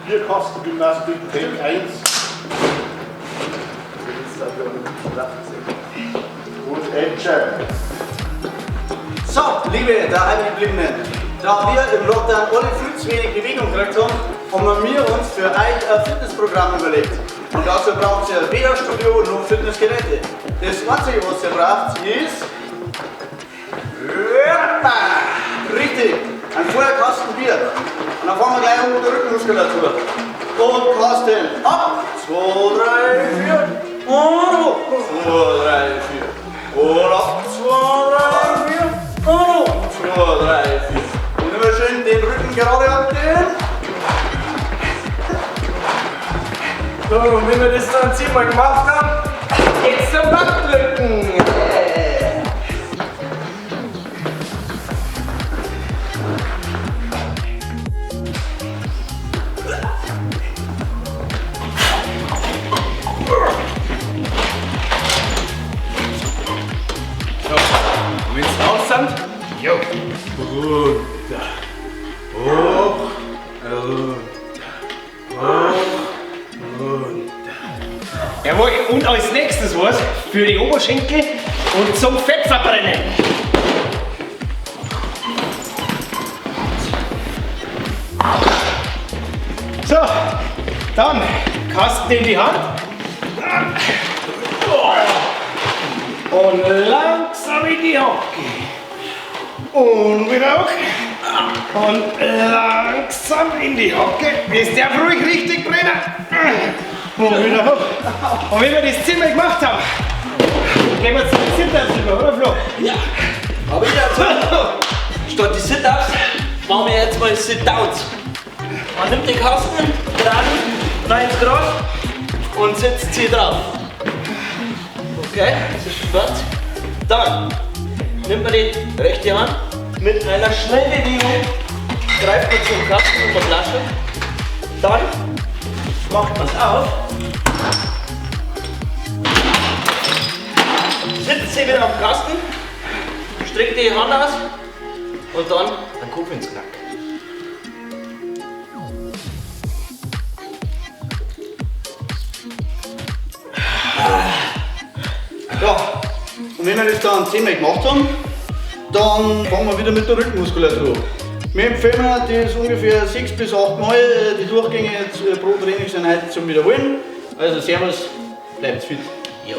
Bierkastengymnastik, Take 1. Und Action. So, liebe Daheimgebliebenen, da wir im Lockdown alle viel zu wenig Bewegung gekriegt haben, haben wir uns für euch ein Fitnessprogramm überlegt. Und dazu braucht ihr weder Studio noch Fitnessgeräte. Das Einzige, was ihr braucht, ist. Richtig, ein Feuerkasten Bier. Und dann fangen wir gleich an mit der Rückenmuskulatur. Und Kasten ab. 2, 3, 4. Und hoch. 2, 3, 4. Und ab. 2, 3, 4. Und hoch. 2, 3, 4. Und immer schön den Rücken gerade halten. So, und wenn wir das dann 7-mal gemacht haben, geht's zum Bankdrücken. So, und wenn's raus sind, jo, runter, hoch, runter, hoch, runter. Jawohl, und als nächstes was für die Oberschenkel und zum Fettverbrennen. So, dann Kasten in die Hand. Und langsam in die Hocke. Und wieder hoch. Und langsam in die Hocke. Es darf ruhig richtig brennen. Und wieder hoch. Und wenn wir das zehnmal gemacht haben, gehen wir zu den Sit-Ups über, oder Flo? Ja. Aber ich dazu, statt die Sit-Ups machen wir jetzt mal Sit-Downs. Man nimmt den Kasten, gerade 90 Grad und setzt sie drauf. Okay, das ist schon Platz. Dann nimmt man die rechte Hand mit einer Schnellbewegung, greift man zum Kasten und der Flasche. Dann macht man's auf, sitzt sie wieder auf dem Kasten, streckt die Hand aus und dann ein Kopf ins Knack. Ja, und wenn wir das dann 10-mal gemacht haben, dann fangen wir wieder mit der Rückenmuskulatur an. Wir empfehlen das ungefähr 6 bis 8 Mal die Durchgänge jetzt pro Trainingseinheit zum Wiederholen. Also Servus, bleibt fit. Ja.